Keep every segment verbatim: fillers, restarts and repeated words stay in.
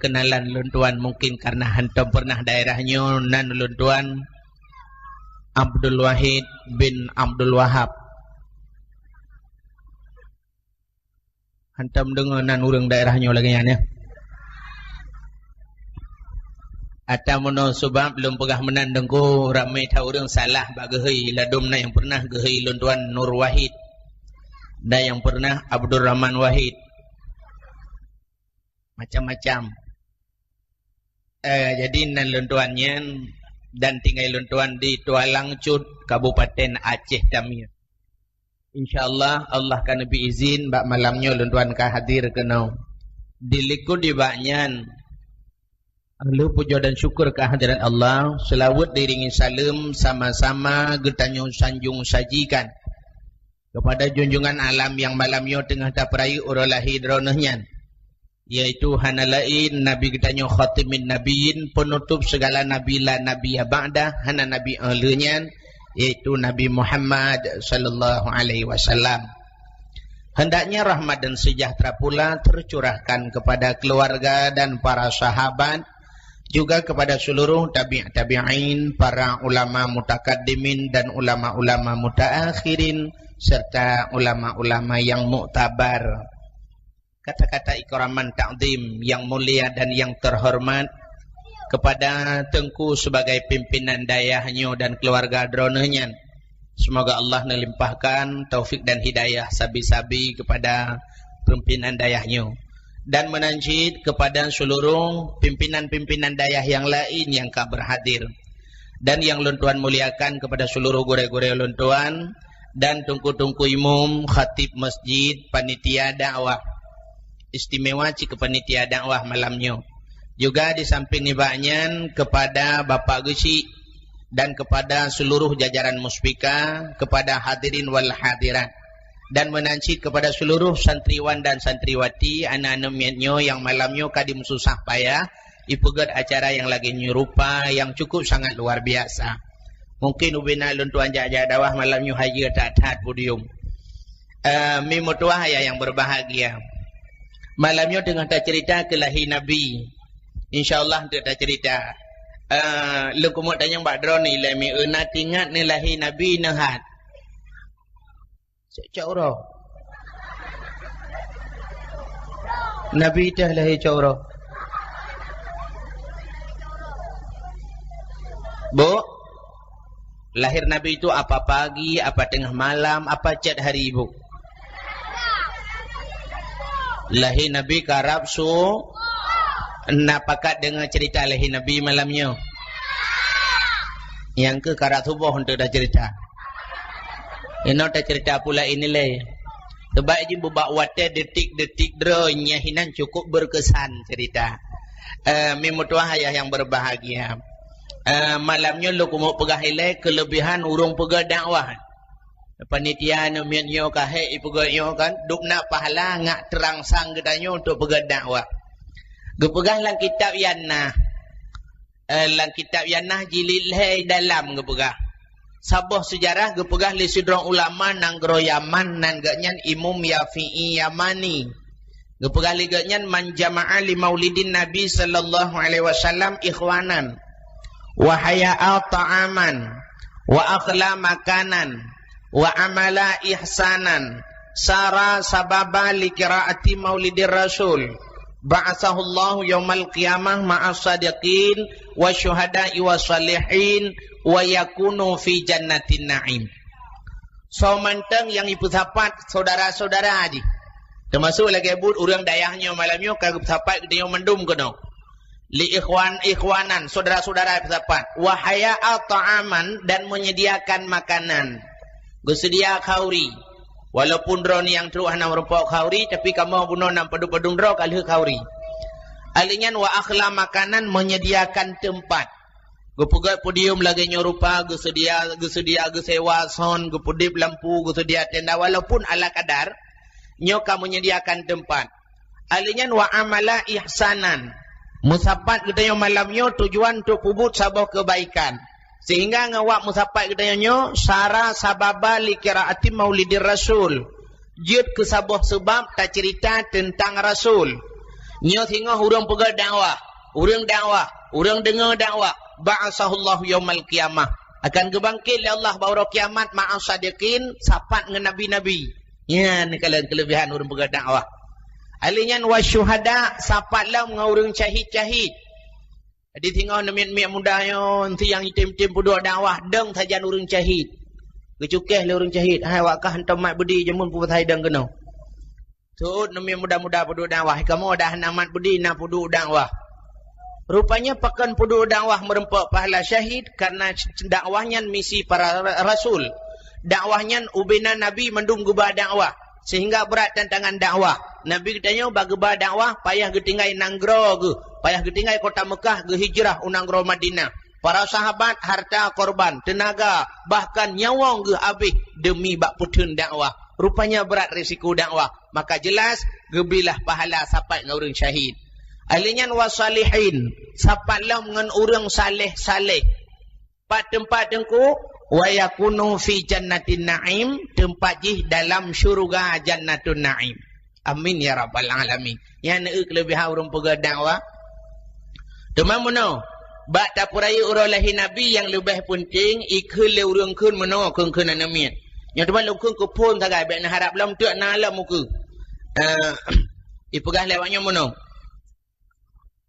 keunalan lôn tuan, mungkin karena hantom pernah daerah nyoe, nan lôn tuan Abdul Wahid bin Abdul Wahab. Hantom deungoe nan ureuëng daerah nyoe lagée nyan, ya. Ata meunoe sabab lôn peugah meunan Teungku, ramé that ureuëng salah bak geuhôi, ladôm na nyang pernah geuhôi lôn tuan Nur Wahid, na nyang pernah Abdurrahman Wahid. Macam-macam. Eh, jadi nan lôn tuan nyan dan tinggai lôn tuan di Tualang Cut, Kabupaten Aceh Tamie. Insya Allah, Allah ka neubri izin bak malam nyoe lôn tuan ka hadir keunoe. Dilikot di bak nyan, lôn pujoe dan syukur keuhadirat Allah, seulaweuet diiringi saleuem sama-sama geutanyoe sanjong sajikan kepada junjungan alam nyang malam nyoe teungoh tapeurayeuk uroe lahé droeneuh nyan, yaitu hana laén Nabi geutanyoe Khatimin Nabiyyin, peunutôb sigala nabi la nabiyya ba'dah, hana nabi 'oh lheueh nyan, yaitu Nabi Muhammad sallallahu alaihi wasallam. Hendaknya rahmat dan sejahtera pula tercurahkan kepada keluarga dan para sahabat, juga kepada seluruh tabi' tabi'in, para ulama mutakaddimin dan ulama-ulama mutaakhirin, serta ulama-ulama yang muktabar. Kata-kata ikraman takzim yang mulia dan yang terhormat kepada Teungku sebagai pimpinan dayah nyoe dan keluarga droeneuh nyan. Semoga Allah melimpahkan taufik dan hidayah sabe-sabe kepada pimpinan dayah nyoe dan meunan cit kepada seluruh pimpinan-pimpinan dayah nyang laén nyang ka berhadir. Dan nyang lôn tuan muliakan kepada seluruh gurée-gurée lôn tuan dan teungku-teungku imum, khatib masjid, panitia dakwah. Istimewa cit keu panitia dakwah malam nyoe. Juga di samping nibak nyan kepada Bapak Geuchik dan kepada seluruh jajaran Muspika, kepada hadirin wal hadirat. Dan meunan cit kepada seluruh santriwan dan santriwati, aneuk-aneuk miet nyoe nyang malam nyoe ka dimeususah payah, ipeugét acara nyang lagée nyoe rupa nyang cukup sangat luar biasa. Mungkin ubena lôn tuan jak-jak dakwah malam nyoe hayeue that-that podium. Eh, mi meutuah ayah nyang berbahagia. Malam nyoe teungoh taceurita keu lahé Nabi. Insya Allah teuk taceurita. Eh, lôn keumeung tanyong bak droeneuh ilée mi, na teuingat neulahé Nabi neuh that? Cok uroe. Nabi teuh lahé cok uroe. Bu, lahir Nabi itu apa pagi, apa tengah malam, apa chat hari, Bu? Lahé Nabi karab su-, na pakat deungoe ceurita lahé Nabi malam nyoe? Nyang keu karab suboh untuk taceurita. Inoe taceurita pula ini lé. Sebab jih bubak watée detik-detik droe nyan hinan cukup berkesan ceurita. Eh, mi meutuah ayah nyang berbahagia. Eh, malam nyoe lôn keumeung peugah ilée keulebihan ureuëng peugét dakwah. Panitia nyoe miet nyoe ka hék ipeugét nyoe kan, dubna pahala ngat teurangsang geutanyoe untuk peugét dakwah. Geupeugah lam kitab Yanah, eh, lam kitab Yanah jilid lhée dalam geupeugah. Saboh seujarah geupeugah lé sidroe ulama nanggroe Yaman nan geuhnyan Imum Yafi'i Yamani. Geupeugah lé geuhnyan, "Man jama'a li maulidin Nabi sallallahu alaihi wasallam ikhwanan, wa haya'a ta'aman, wa akhla makanan, wa amala ihsanan, sara sababa li qiraati maulidir rasul, ba'atsahullahu yaumal qiyamah ma'as sadiqin wa syuhada'i wa salihin wa yakunu fi jannatin na'im." Soe mantong nyang jipeusapat syedara-syedara jih, teumasok lagée buet ureuëng dayah nyoe malam nyoe ka geupeusapat geutanyoe mandum keunoe. Li ikhwan, ikhwanan, syedara-syedara jipeusapat. Wa haya'a ta'aman, dan menyediakan makanan. Geuseudia khauri. Walaupun droeneuh nyang trok hana meurumpok khauri, tapi kamoe bunoe nyang padum-padum droe ka lheueh khauri. Alheuh nyan wa akhla makanan, menyediakan teumpat. Geupeugét podium lagée nyoe rupa, geuseudia, geuseudia geusewa sound, geupeudeb lampu, geuseudia tenda walaupun ala kadar, nyoe ka menyediakan teumpat. Alheuh nyan wa amala ihsanan. Meusapat geutanyoe malam nyoe tujuan untuk peubuet saboh keubaikan. Sehingga ngon wak meusapat geutanyoe nyoe, sara sababa li qiraati maulidir rasul. Jeuet keu saboh seubab taceurita teuntang Rasul. Nyoe singoh ureuëng peugah dakwah, ureuëng dakwah, ureuëng deungoe dakwah, ba'atsahullahu yaumal qiyamah. Akan geubangkét lé Allah bak uroe kiamat ma'as sadiqin, sapat ngon nabi-nabi. Nyan kalon keuleubihan ureuëng peugah dakwah. Alheuh nyan wasyuhada, sapat lom ngon ureuëng syahid-syahid. Jadi singoh neumiet-miet muda nyoe, si nyang item-item peuduek dakwah, dong sajan ureuëng syahid. Geucukéh lé ureuëng syahid, hai awak kah hantom mat beudi jameun peue pasai dong keunoe. Seuôt neumiet muda-muda peuduek dakwah, kamoe dah na mat beudi na peuduek dakwah. Rupanya pakon peuduek dakwah meureumpok pahala syahid, karena dakwah nyan misi para ra-, rasul. Dakwah nyan ubena nabi mandum geuba dakwah. Sehingga brat tantangan dakwah. Nabi geutanyoe bak geuba dakwah payah geutinggai nanggroe geuh, payah geutinggai kota Meukah geuhijrah u nanggroe Madinah. Para sahabat harta korban, teunaga, bahkan nyawöng geuh abéh deumi bak peutheun dakwah. Rupanya brat risiko dakwah. Maka jelas geubilah pahala sapat ngon ureuëng syahid. Alheuh nyan wasalihin, sapat lom ngon ureuëng saleh-saleh. Pat teumpat teungku, wa yakunu fi jannatin na'im, teumpat jih dalam syuruga jannatun na'im. Amin ya rabbal alamin. Nyan eu keuleubihan ureuëng peugah dakwah. Teuma meunoe, bak tapeurayeuk uroe lahé Nabi nyang leubeh peunteng, ikheun lé ureuëng kheun meunoe kheun-kheun aneuk miet. Nyoe teuma lôn kheun keu phon sagai, bék neuharab lom teuk na lom ukeue. Eh, ipeugah lé awak nyoe meunoe.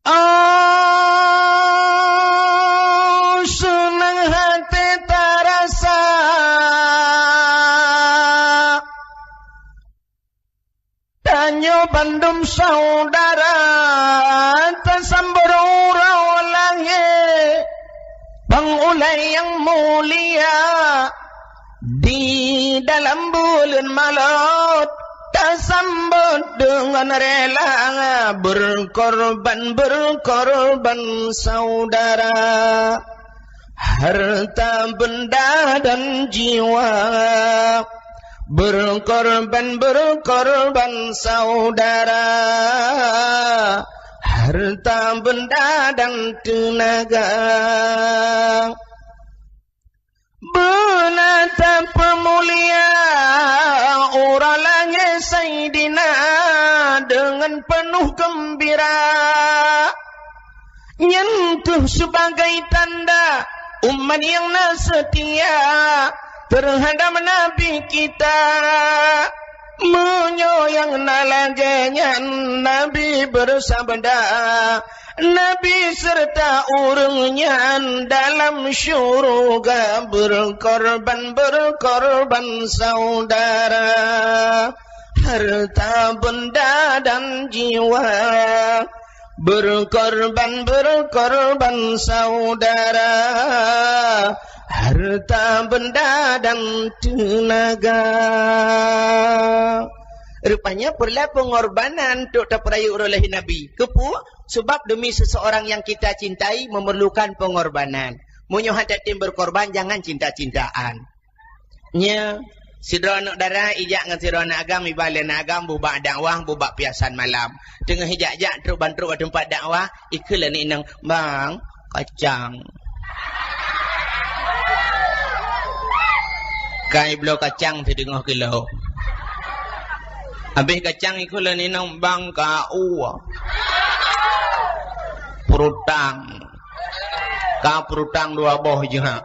Oh, seunang haté tarasa, tanyoe bandum saudara tasambot uroe lahé bak ulée nyang mulia. Di dalam buleuen Maulud, tasambot deungon rela, berkorban-berkorban saudara, harta benda dan jiwa, berkorban-berkorban saudara, harta benda dan teunaga. Beuna tapeumulia uroe lahé Saidina deungon peunoh geumbira. Nyan kheueh sibagai tanda umat nyang na seutia teuhadab Nabi kita. Meunyoe nyang na lagée nyan, Nabi beusabda, Nabi seureuta ureuëng nyan dalam syeuruga, berkorban-berkorban saudara, harta benda dan jiwa, berkorban-berkorban saudara, harta benda dan teunaga. Rupanya peureulée peungorbanan untuk tapeurayeuk uroe lahé Nabi. Keupeue? Sebab demi seseorang yang kita cintai memerlukan pengorbanan. Meunyoe hana tem berkorban, jangan cinta-cintaan. Nyoe, sidroe aneuk dara ijak ngon sidroe aneuk agam, iba lé aneuk agam bubak dakwah, bubak piasan malam. Teungoh ijak-jak trok ban trok bak teumpat dakwah, ikheun lé aneuk inong, "Bang, kacang." Kai bloe kacang sideungoh kilo. Habéh kacang ikheun lé aneuk inong, "Bang, kau." Peurutang. Ka peurutang dua boh jeuhak.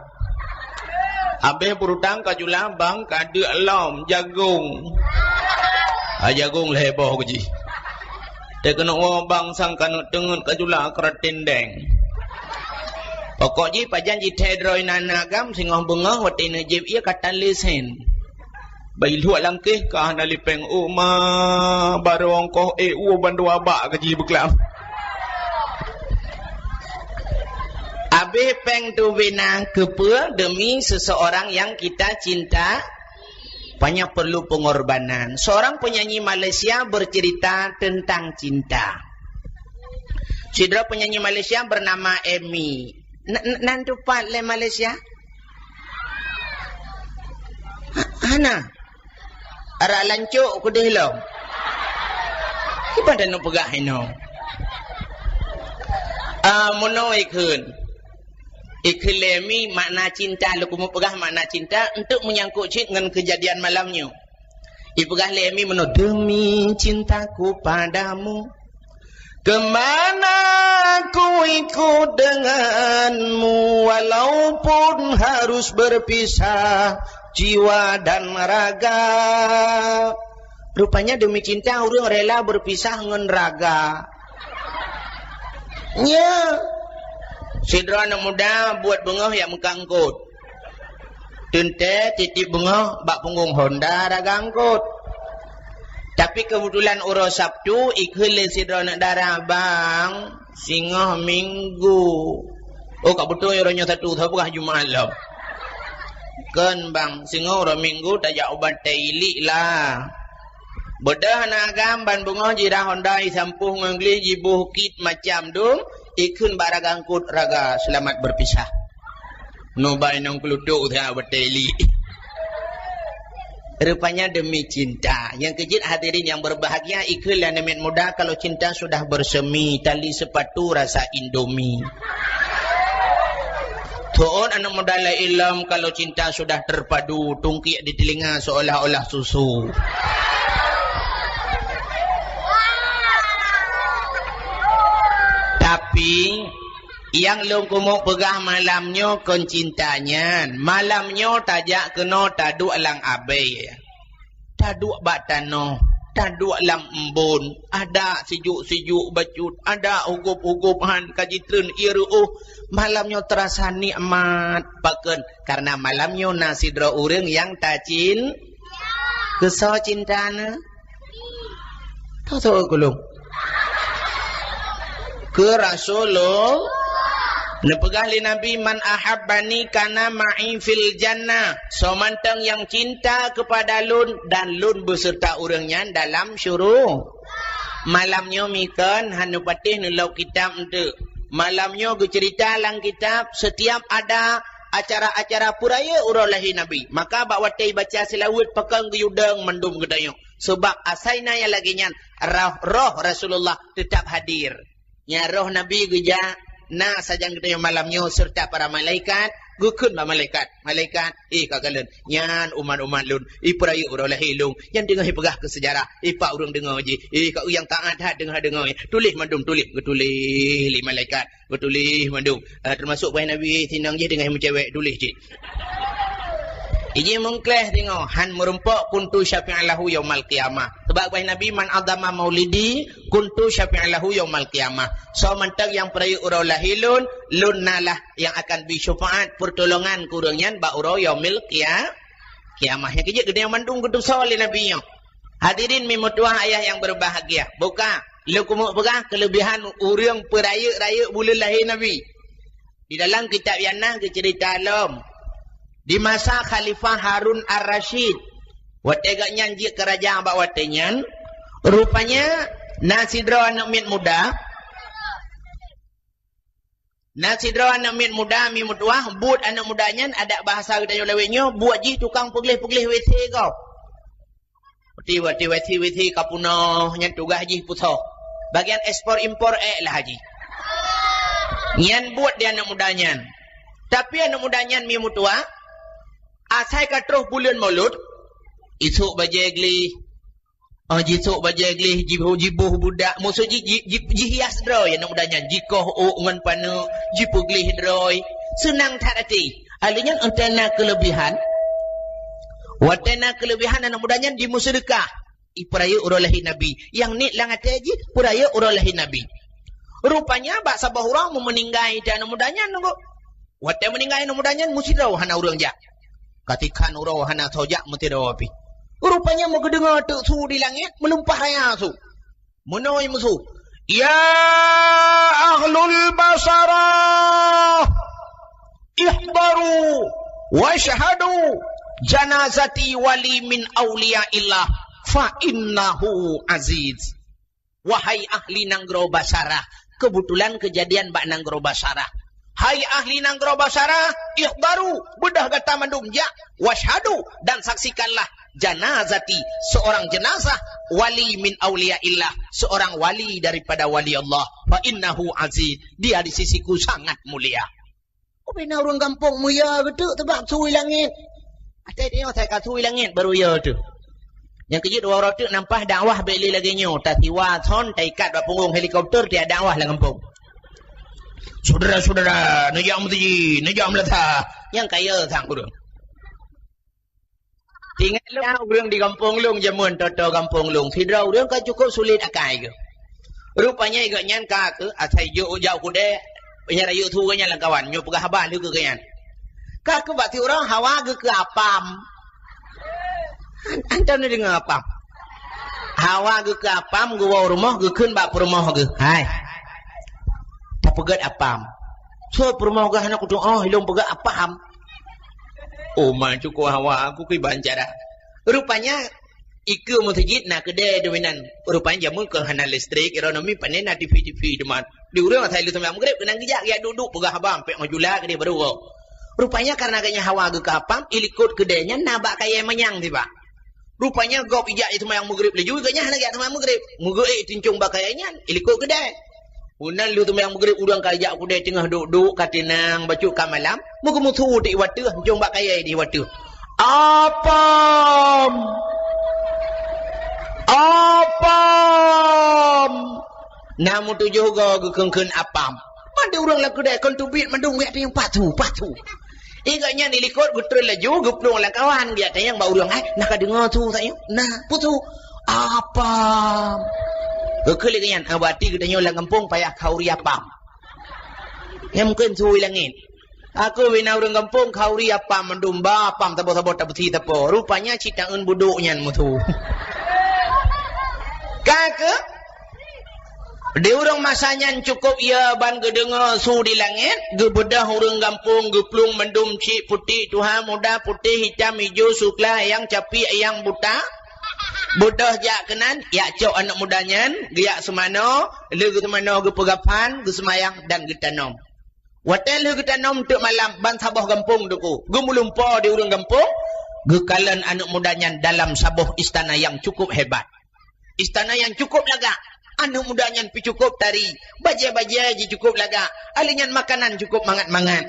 Habéh peurutang ka jula, "Bang, kadeuk lom jagong." Ha, jagong lhée boh keu jih. Teukeuneuk woe bang sang kaneuk teungeut ka jula keuratendeng. Pokok jih pajan jithée droe inan agam singoh beungoh watée neujieb ié ka tan lé sen. Bai luek langkéh ka hana lé péng, "Oh ma, barô ongkoh ék woe bandua bak," keu jih beuklam. Habéh péng tubena keupeue demi seseorang yang kita cinta, banyak perlu pengorbanan. Seorang penyanyi Malaysia bercerita tentang cinta. Sidroe penyanyi Malaysia bernama Emi. N-, n-, nan tupat lé Malaysia? Ha-, hana. Arak lancok keudeh lom. Kiban taneuk peugah inoe. Ah, meunoe ikheun. Ikheun lé Emi makna cinta, lôn keumeung peugah makna cinta untuk menyangkut cit ngon kejadian malam nyoe. Ipeugah lé Emi meunoe, "Demi cintaku padamu, Kemana ku ikut denganmu, walaupun harus berpisah jiwa dan raga. Rupanya demi cinta ureuëng rela berpisah ngon raga. Nya. Sidroe aneuk muda buet beungoh jak meukat eungkôt. Teuntée titiep beungoh bak punggong honda raga eungkôt. Tapi keubeutulan uroe Sabtu, ikheun lé sidroe aneuk dara, "Bang, singoh Minggu." "Oh, ka beutôi uroe nyoe Sabtu, soe peugah Jumat lom?" "Kon, Bang, singoh uroe Minggu tajak u Batée Iliek lah." Beudôh aneuk agam ban beungoh jirah honda, jisampôh ngon gleh, jiboh kit macam dum, ikheun bak raga eungkôt, "Raga, selamat berpisah." Nubai nong keulutuk that Batée Iliek. Rupanya demi cinta. Nyang keujeuet hadirin yang berbahagia, ikheun lé aneuk miet muda, kalau cinta sudah bersemi, tali sepatu rasa Indomie. Tuon aneuk muda lé ilom, kalau cinta sudah terpadu, tungkiek di telinga seolah-olah susu. Tapi, nyang lôn keumeung peugah malam nyoe kon cinta nyan. Malam nyoe tajak keunoe taduek lam abée. Taduek bak tanoh, taduek lam embôn. Ada sijuek-sijuek bacut, ada hugôb-hugôb han ka jitreun ie reuôh. Malam nyoe terasa nikmat. Pakon? Karena malam nyoe na sidroe ureuëng nyang tacin-, keu soe cinta neuh? Ka soe keu lôn? Keu Rasulullah. Neupeugah lé Nabi, "Man ahabbani kana ma'i fil jannah." Soe mantong nyang cinta kepada lôn dan lôn beserta ureuëng nyan dalam syuru-, malam nyoe mikon, hana patéh neulok kitab eunteuk. Malam nyoe geuceurita lam kitab, setiap ada acara-acara peurayeuk uroe lahé Nabi. Maka bak watée baca seulaweuet, pakon geuyue dong mandum geutanyoe. Sebab asai na nyang lagée nyan, roh, roh Rasulullah teutap hadir. Nyan roh Nabi geujak, na sajan geutanyoe malam nyoe serta para malaikat, geukheun bak malaikat, "Malaikat, eh, ka kalon, nyan umat-umat lôn, eh, peurayeuk uroe lahé lôn, nyan teungoh ipeugah keu seujarah, eh, pat ureuëng deungoe jih, eh, ka ureuëng taát that deungoe-deungoe, tuléh mandum, tuléh." Geutuléh lé malaikat. Geutuléh mandum. Ah, teumasok paih Nabi, sinong jih teungoh meucewek, tuléh cit. Iji meukleh singoh, han meurumpok, "Kuntu syafi'an lahu yaumal qiyamah." Sebab paih Nabi, "Man adama maulidi, kuntu syafi'an lahu yaumal qiyamah." Soe mantong nyang peurayeuk uroe lahé lôn, lôn na lah nyang akan bri syeufaat, peurtolongan keu ureuëng nyan bak uroe yaumil qia-, qiyamah. Nyang keujeuet geutanyoe mandum geutusoe lé Nabi nyoe. Hadirin mi meutuwah ayah nyang berbahagia. Buka, lôn keumeung peugah keuleubihan ureuëng peurayeuk-rayeuk buleuen lahé Nabi. Di dalam kitab nyang na geuceurita lom, di masa Khalifah Harun Ar-Rasyid, watée gobnyan jeuet keu raja bak watée nyan, rupanya na sidroe aneuk miet muda, na sidroe aneuk miet muda mi meutuwah, buet aneuk muda nyan adak bahasa geutanyoe lawét nyoe, buet jih tukang peugleh-peugleh W C gob. Ti, ti, ti, ti, ti ka peunoh nyan tugaih jih pusoh. Bagian ekspor impor ék lah jih. Nyan buet di aneuk muda nyan. Tapi aneuk muda nyan mi meutuwah, asai ka troh buleuen Maulud, isok bajée gleh. Ah, jisok bajée gleh, jiboh, jiboh budak, maksud jih, ji-, ji-, jihias droe aneuk muda nyan, jikoh ôk ngon paneuk, jipeugleh droe. Seunang that até. Alèh nyan, watée na keuleubihan, watée na keuleubihan aneuk muda nyan jimeuseudeukah. Ih, peurayeuk uroe lahé Nabi. Nyang niet lam até jih, peurayeuk uroe lahé Nabi. Rupanya bak saboh uroe meumeuninggai aneuk muda nyan nunggu. Watée meuninggai aneuk muda nyan, meusidroe hana ureuëng jak. Ka tikhan uroe hana soe jak, meusidroe pih. Rupanya meugeudeungoe teuk su di langét, meulumpah raya su. Meunoe meusu, "Ya ahlul Basarah, ihdaru wasyhadu janazati wali min auliyaillah fa innahu aziz." Wahai ahli nanggroe Basarah, keubeutulan keujadian bak nanggroe Basarah. Hai ahli nanggroe Basarah, ihdaru, beudôh gata mandum jak, wasyhadu, dan saksikanlah, janazati, seorang jenazah, wali min auliyaillah, seorang wali daripada wali Allah, fa innahu aziz, dia di sisiku sangat mulia. Ubé na ureuëng gampông muya geuteuk teubak su i langét. Até tanyoe asai ka su i langét baru ya teuh. Nyang keujeuet dua uroe teuk nampak dakwah bèk lé lagèe nyoe, tasiwa thon, taikat bak punggong helikopter, tiak dakwah lam gampông. Syedara-syedara, neujak meuseujid, neujak meulasa. Nyang kaya sang ureueng. Ingat lôn, ureueng di gampông lôn jameun, toto gampông lôn. Sidroe ureueng ka cukup sulet akai geuh. Rupanya gobnyan ka keuh asai jok jak u keudè, nyan rayeuk su gobnyan lam kawan, nyoe peugah haba lheueh keu gobnyan. Ka keuh bak siuroe hawa geukeu apam. An-, antom neudeungoe apam. Hawa geukeu apam, geuwoe u rumoh, geukheun bak peurumoh geuh. Hai. Tapeugèt apam. Soe peurumoh geuh hana kutu'oh, ilôn peugèt apam. Oh, ma cukup hawa, aku kiban cara. Rupanya, ikeue meuseujid na keudè dominan. Rupanya jameun keu hana listrik, ironomi pané na T V, T V teuma. Di ureueng asai lheueh seumayang Maghrib, keunan geujak, geujak duek-duek, peugah haba, ampék ngon jula keudéh baru. Rupanya karena gobnyan hawa geukeu apam, ilikot keudè nyan na bak kayèe manyang sibak. Rupanya gob ijak seumayang Maghrib laju, gobnyan hana geujak seumayang Maghrib. Meugeuék teuncong bak kayèe nyan, ilikot keudè. Meunan lheueh seumayang Maghrib, ureueng ka jak u keudè teungoh duek-duek, ka teunang, bacut ka malam, meugeumeusue di watèe, teuncong bak kayèe di watèe. Apam! Apam! Na meutujoh goe geukheun-kheun apam. Mandum ureueng lam keudè kon teubiet mandum geujak tanyong, "Pat su, pat su?" Gobnyan ilikot geutreun laju geuplueng lam kawan, geujak tanyong bak ureueng, "Hai, na ka deungoe su tanyoe?" "Na, peue su?" "Apam." Geukheun lé gobnyan, "Ah, berarti geutanyoe lam gampông payah khauri apam." Nyan mungken su i langèt. Aku bina ureueng gampông khauri apam mandum ba apam saboh-saboh tapeusi sapo. Rupanya cit taeun budok nyan meusu. Ka keuh, di ureueng masa nyan cukup ie ban geudeungoe su di langèt, geubeudôh ureueng gampông geuplueng mandum cit putéh tuha muda putéh hitam ijo sukla ayang capi ayang buta. Beudôh jak keunan, jak cok aneuk muda nyan, geujak seumanoe, lheueh geuseumanoe geupeugah phan, geuseumayang dan geutanom. Watèe lheueh geutanom teuk malam ban saboh gampông teungku, geumeulumpoe di ureueng gampông, geukalon aneuk muda nyan dalam saboh istana nyang cukup hebat. Istana nyang cukup lagak. Aneuk muda nyan pih cukup tari, bajèe-bajèe jih cukup lagak. Ahli nyan makanan cukup mangat-mangat.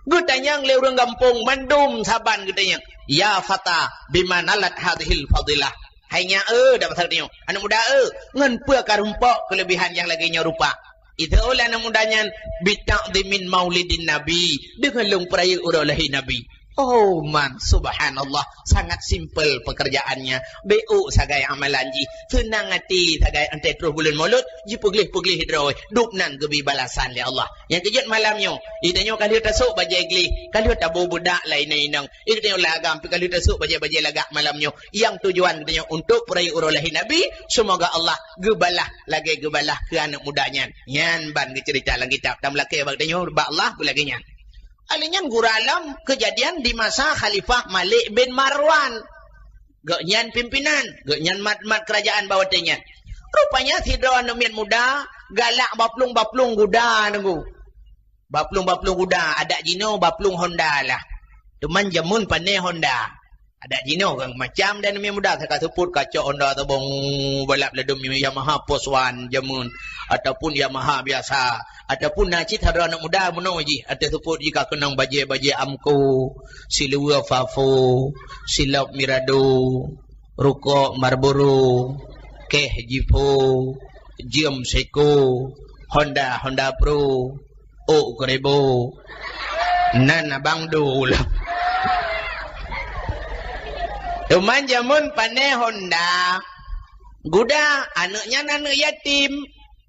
Geutanyong lé ureueng gampông mandum saban geutanyong, "Ya fata, bima nalat hadhil fadilah?" Hai nyak, eh, dak pasal tanyoe. Aneuk muda, eh, ngon peue ka rumpok keuleubihan nyang lagèe nyoe rupa? Itu oleh aneuk muda nyan, "Bita'dhimin maulidin nabi, deungon lôn peurayeuk uroe lahé Nabi." Oh man, subhanallah, sangat simpel pekerjaannya. Beu sagai amalan jih, seunang até sagai, 'oh troh buleuen Maulud, jipeugleh-peugleh droe, dub nan geubri balasan lé Allah. Nyang keujeuet malam nyoe, geutanyoe ka lheueh tasôk bajèe gleh, ka lheueh taboh beudak lam inong-inong. Geutanyoe lagam pih ka lheueh tasôk bajèe-bajèe lagak malam nyoe. Nyang tujuan geutanyoe untuk peurayeuk uroe lahé Nabi, seumoga Allah geubalah lagèe geubalah keu aneuk muda nyan. Nyan ban geuceurita lam kitab. Tameulakèe bak geutanyoe bak Allah beulagèe nyan. Ahli nyan gura lom keujadian di masa Khalifah Malik bin Marwan. Gobnyan pimpinan, gobnyan mat-mat keurajeuen bak watèe nyan. Rupanya sidroe aneuk miet muda galak baplueng-baplueng guda teungku. Baplueng-baplueng guda, adak jinoe baplueng Honda lah. Teuma jameun pané Honda. Adak jinoe kan macam dan aneuk miet muda ka seupôt ka cok Honda tabong balap ladôm Yamaha Porsche jameun ataupun Yamaha biasa ataupun na cit sidroe aneuk muda meunoe jih ateueh seupôt jih ka keunong bajèe-bajèe Amco, siluweue Fafo, silop Mirado, rukok Marlboro, kèh Zippo, jeuem Seiko, Honda, Honda Pro, ôk Krebo. Nan abang dum. Teuma jameun pané Honda. Guda, aneuk nyan aneuk yatim.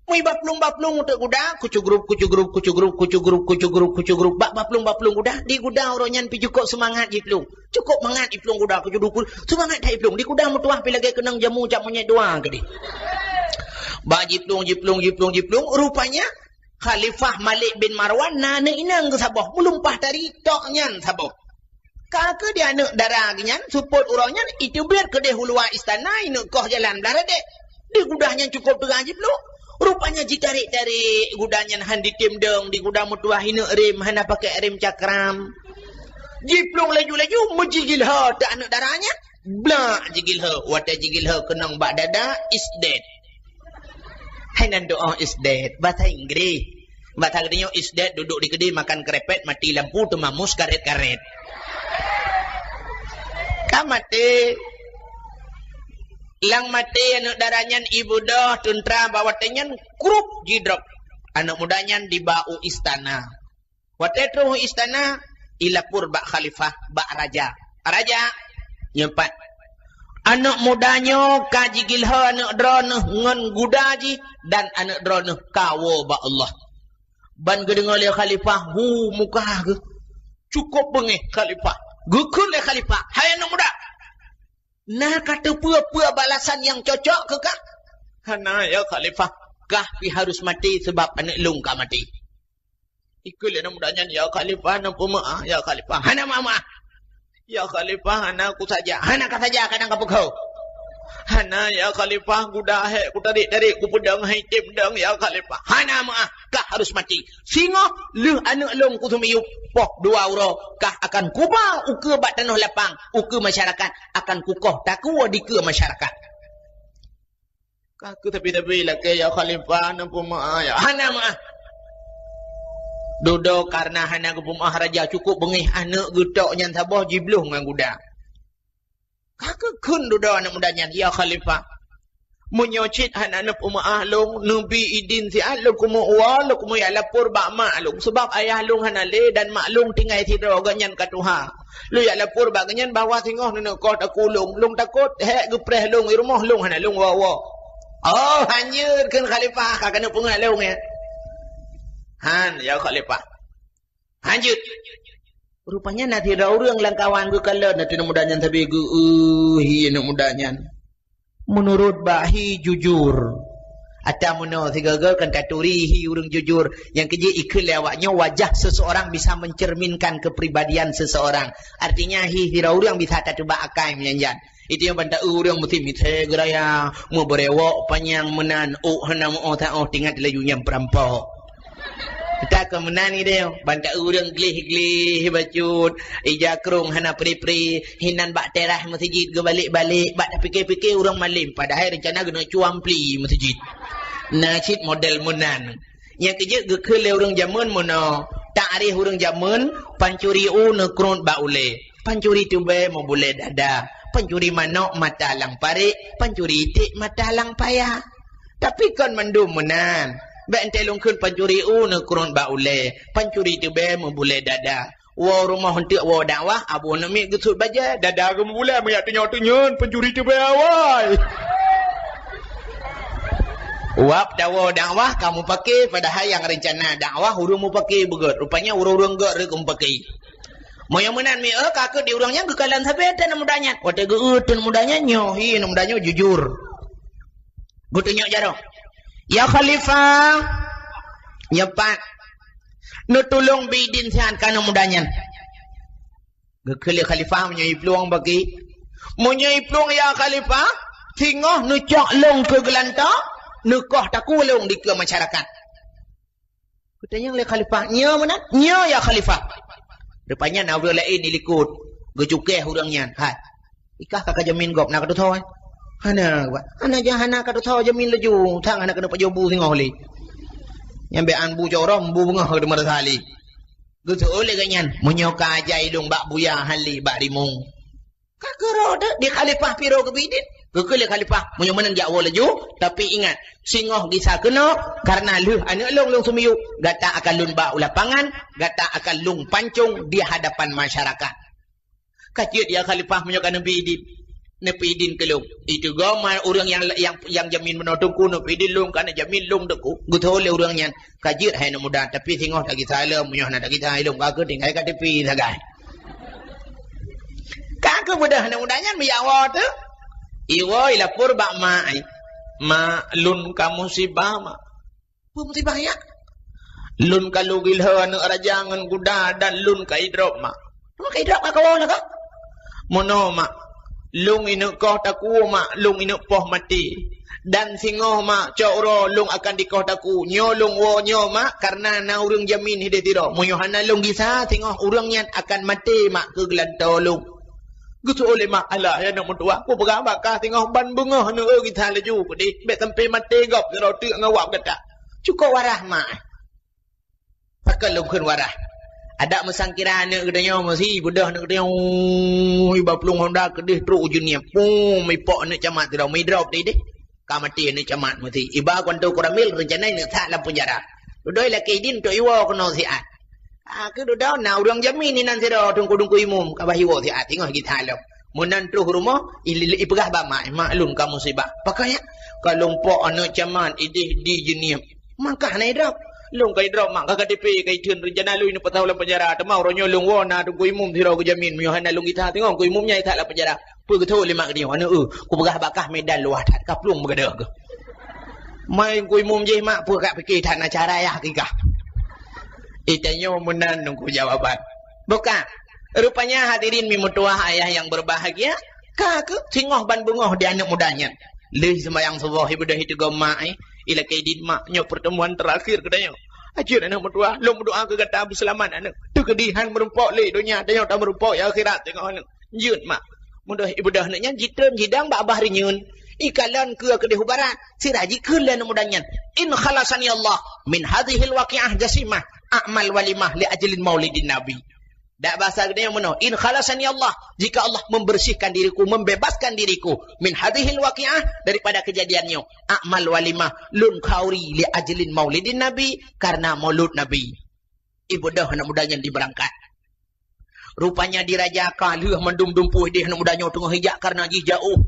Mui baplueng-baplueng untuk guda, kucugrup, kucugrup, kucugrup, kucugrup, kucugrup, kucugrup. Bak baplueng-baplueng guda, di guda uroe nyan pih cukup seumangat jiplueng. Cukup mangat jiplueng guda, kucugrup, ku-, seumangat that jiplueng. Di guda meutuah pih lagèe keunong jamu cak monyét dua keudéh. Bak jiplueng, jiplueng, jiplueng, jiplueng. Rupanya, Khalifah Malik bin Marwan na aneuk inong geuh saboh, meulumpah tari tok nyan saboh. Ka keuh di aneuk dara geuh nyan, seupôt uroe nyan, iteubiet keudéh u luwa istana, ineuk koh jalan blah radek. Di guda nyan cukup teuga jiplueng. Rupanya jitarek-tarek guda nyan han jitem dong, di guda meutuah ineuk rem, hana pakai rem cakram. Jiplueng laju-laju, meujigilho teuk aneuk dara nyan. Blak jigilho, watèe jigilho keunong bak dada, is dead. Hai nan doa is dead, bahasa Inggris. Bahasa geutanyoe is dead, duduk di keudè makan krepet, mati lampu, teumamus karet-karet. Ka maté. Lam maté aneuk dara nyan ibeudôh teuntra bak watée nyan, krup jidrop. Aneuk muda nyan diba u istana. Watée troh u istana, ilapor bak khalifah, bak raja. "Raja, nyoe pat, aneuk muda nyoe ka jigiloe aneuk droeneuh ngon guda jih dan aneuk droeneuh ka woe bak Allah." Ban geudeungoe lé khalifah, hu muka geuh. Cukôp beungéh khalifah. Geukheun lé khalifah, "Hai aneuk muda, na ka teupeue-peue balasan nyang cocok keu kah?" "Hana, ya khalifah, kah pih harus maté sabab aneuk lôn ka maté." Ikheun lé aneuk muda nyan, "Ya khalifah, na peumeu'ah, ya khalifah, hana meu'ah-meu'ah." "Ya khalifah, hana kusaja." "Hana kasaja, kadang kapeugah." "Hana, ya khalifah, guda hék kutarék-tarék, kupeudong hai tem dong, ya khalifah, hana meu'ah, kah harus maté. Singoh lheueh aneuk lôn kuseumiyueb, poh dua uroe, kah akan kuba ukeue bak tanoh lapang, ukeue masyarakat, akan kukoh takue dikeue masyarakat." "Ka keuh tapi-tapi lakée, ya khalifah, na peumeu'ah, ya." "Hana meu'ah." Dudoe kareuna hana geupeumeu'ah raja, cukôp beungéh aneuk geutok nyan saboh jibloh ngon guda. Ka keuh kheun dudoe aneuk muda nyan, "Ya khalifah, meunyoe cit hana neupeumeu'ah lôn, neubi idin siat lôn keumeue woe, lôn keumeue jak lapor bak mak lôn, sabab ayah lôn hana lé dan mak lôn tinggai sidroe, gobnyan ka tuha. Lôn jak lapor bak gobnyan bahwa singoh neuneuk koh takue lôn. Lôn takot hék geupreh lôn, i rumoh lôn hana lôn woe-woe." "Oh, hanjeuet," kheun khalifah, "ka keuneuk peungeut lôn, ya." "Han, ya khalifah, hanjeuet." Rupanya na sidroe ureuëng lam kawan geukalon, na aneuk muda nyan sabe geu-, "Eh, hi aneuk muda nyan, meunurot bak hi jujur. Ata meunoe sigoe-goe kan taturi hi ureuëng jujur." Nyang keujeuet ikheun lé awak nyoe, wajah seseorang bisa mencerminkan kepribadian seseorang. Artinya, hi sidroe ureuëng bisa tateuba akai meunyan. Itu nyang ban ta-eu ureuëng meusti misé geuraya, meubeurewok panyang meunan, ôk hana meu-oh ta-oh, tingat laju nyang peurampok. Takon meunan idéh, ban ta-eu ureuëng gleh-gleh bacut, ija krong hana pri-pri, hinan bak teras meuseujid geubalek-balek, bak tapike-pike ureuëng malem, padahai reuncana geuneuk cuang pli meuseujid. Na cit model meunan. Nyang keujeuet geukheun lé ureuëng jameun meunoe, takrif ureuëng jameun, pancuri u neukrot bak ulée, pancuri teubée meubulée dada, pancuri manok mata lam parék, pancuri iték mata lam paya. Tapi kon mandum meunan. Bék enteuk lôn kheun pancuri u neukrot bak ulée, pancuri teubée meubulée dada. Woe rumoh eunteuk woe dakwah, abu aneuk miet geusut bajée, dada geumeubulée meujak teunyoe-teunyoe, pancuri teubée awai. Wab tawoe dakwah ka mupake, padahai nyang reuncana dakwah ureuëng mupake beugét. Rupanya ureuëng-ureuëng gét reuh geumupake. Meunyoe meunan mi, eh, ka keuh di ureuëng nyan geukalon sabe teuh aneuk muda nyan. Watée geu-eu teuh aneuk muda nyan, nyoe hi aneuk muda nyoe jujur. Geutunyok jaroe. "Ya khalifah, nyoe pat, neutulông bi idin siat keu aneuk muda nyan." Geukheun lé khalifah, "Meunyoe iplueng bagi, meunyoe iplueng ya khalifah, singoh neucok lông keu geulantoe, neukoh takue lông dikeue masyarakat." Geutanyong lé khalifah, "Nyoe meunan?" "Nyoe ya khalifah." Rupanya na ureuëng laén di likot, geucukéh ureuëng nyan. "Hai, ikah ka kajamin gob na ka tutho, eh?" "Hana, Pak." "Hana jah, hana ka tutho jamin laju, sang hana keuneuk pajoh bu singoh lé." Nyan bék an bu cok rhom, bu beungoh ka teuma rasa lé. Geuseuôt lé gobnyan, "Meunyoe ka ajai lông bak buya hán lé bak rimueng." Ka keurôh teuh di khalifah piro geubi idin. Geukheun lé khalifah, "Meunyoe meunan jak woe laju, tapi ingat, singoh gisa keunoe, kareuna lheueh aneuk lông lông seumiyueb, gata akan lôn ba u lapangan, gata akan lôn pancong di hadapan masyarakat." "Ka jeuet ya khalifah, meunyoe ka neubi idin, neupeuidin keu lôn." Itu goe ma ureuëng nyang, nyang, nyang jamin meunoe teungku, neupeuidin lôn, ka neujamin lông teungku. Geutho lé ureuëng nyan, "Ka jeuet hai aneuk muda, tapi singoh tagisa lom, meunyoe hana tagisa lom, ka keuh tinggai K T P sagai." Ka keuh beudôh aneuk muda nyan meuyak woe teuh. Iwoe ilapor bak mak, "Mak, lôn ka musibah, Mak." "Peue musibah, ya?" "Lôn ka lheueh geugiloe aneuk raja ngon guda dan lôn ka idrop, Mak." "Peue ka idrop, ka kawoe lagak?" "Meunoe, Mak. Lôn ineuk koh takue, Mak, lôn ineuk poh maté. Dan singoh, Mak, cok uroe lôn akan dikoh takue. Nyoe lôn woe nyoe, Mak, kareuna na ureuëng jamin hideh sidroe. Meunyoe hana lôn gisa, singoh ureuëng nyan akan maté, Mak, keu geulantoe lôn." Geuseuôt lé mak, "Alah, ya aneuk meutuwah, kupeugah bak kah singoh ban beungoh neueu gisa laju keudeh, bék sampoe maté gob sidroe teuk ngon wab gata. Cukôp warah, Mak." "Pakon lôn kheun warah?" Adak meusangkira aneuk geutanyoe meusi, beudôh aneuk geutanyoe, iba plueng honda keudeh trok u Jeunieb. Pum, ipok aneuk camat sidroe, meudrop deh deh. Ka maté aneuk camat meusi. Iba keu Teungku Ramil rencana neuk that lam penjara. Dudoe lakée idin untuk iwoe keunoe siat. Ah, keu dudoe na ureuëng jamin inan sidroe Teungku-teungku imum ka bah iwoe siat, singoh geutalom. Meunan troh rumoh, i-, i-, ipeugah bak mak, "Mak lôn ka musibah." "Pakon nyak?" "Ka lôn pok aneuk camat ideh di Jeunieb." "Mak kah hana idrop?" "Lôn ka idrop, mak, ka K T P ka itheun, rencana lôn neupatau lam penjara. Teuma uroe nyoe lôn woe na Teungku Imum sidroe geujamin, meunyoe hana lôn githa singoh Teungku Imum nyan that lam penjara." Peue geutho lé mak geutanyoe, "Aneuk eu, kupeugah bak kah Medan luwah that, ka plueng beugadôh geuh. Mai Teungku Imum jih mak, peue ka pike that na cara yah kikah." Itanyoe meunan Teungku jawaban. Buka. Rupanya hadirin mi meutuwah ayah yang berbahagia, ka keuh singoh ban beungoh di aneuk muda nyan. Lheueh seumayang suboh, ibeudôh iteugom mak, eh, ilakée idin mak, nyoe pertemuan terakhir geutanyoe. Ajeuet aneuk meutuwah, lôn meudoa keu gata beuseulamat aneuk. Teukeudi han meurumpok lé donya, tanyoe tameurumpok di akhirat singoh aneuk. Jeuet mak. Meudoh ibeudôh aneuk nyan jitreun jidong bak babah reunyeun. Ikalon keue keudeh u barat, sira jikheun lé aneuk muda nyan, "In khalasani Allah min hadzihil waqi'ah jasimah, a'mal walimah li ajlin maulidin Nabi." Dak basa geutanyoe meunoe, "In khalasani Allah, jika Allah membersihkan diriku, membebaskan diriku min hadzihil waqi'ah, daripada kejadian nyoe, a'mal walimah, lôn khauri li ajlin maulidin Nabi, karena maulud Nabi." Ibeudôh aneuk muda nyan dibeurangkat. Rupanya di raja ka lheueh mandum dumpeue ideh aneuk muda nyoe teungoh ijak karena jih jaoh.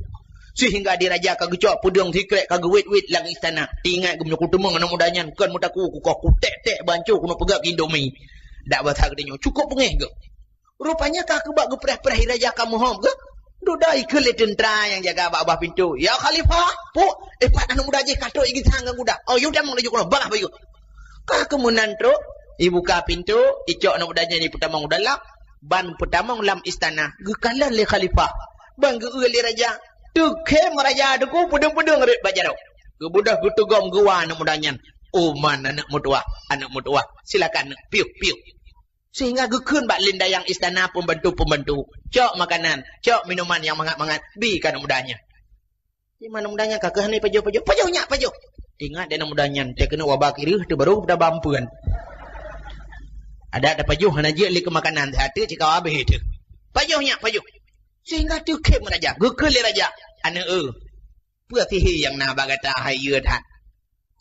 Sehingga di raja ka geucok peudeueng sikrek ka geuwét-wét lam istana. Teuingat geumeunyoe kuteumeung aneuk muda nyan kon meutaku kukoh kutek-tek banco keuneuk peugah keu Indomie. Dak basa geutanyoe cukop beungéh geuh. Rupanya ka keubak geupreh-preh i raja ka meuhom geuh. Dudoe ikheun lé teuntra nyang jaga bak babah pintoe, "Ya Khalifah, puk, eh, pat aneuk muda jih ka trok igisang ngon guda." "Oh, yue tamong laju keunoe, bagaih bayeue." Ka keuh meunan trok, ibuka pintoe, icok aneuk muda nyan ipeutamong u dalam, ban peutamong lam istana, geukalon lé khalifah, ban geu-eu lé raja. Teukhém raja teuku peudeueng-peudeueng rot bak jaroe. Geubeudôh geuteugom geuwa aneuk muda nyan. "Oh man aneuk meutuwah, aneuk meutuwah, silakan aneuk, piôh, piôh." Sehingga geukheun bak lindayang istana pembantu-pembantu, "Cok makanan, cok minuman nyang mangat-mangat, bi keu aneuk muda nyan." Di mana muda nyan ka keuh hana pajoh-pajoh. "Pajoh nyak, pajoh." Ingat deh aneuk muda nyan, teuh keuneuk waba kireuh teuh baru tabampeuen. Adak tapajoh hana jeuet lé keu makanan, siat teuh cit ka habéh teuh. "Pajoh nyak, pajoh." Sehingga teukhém raja, geukheun lé raja, "Aneuk eu, peue sihé nyang na bak gata hai yue that?"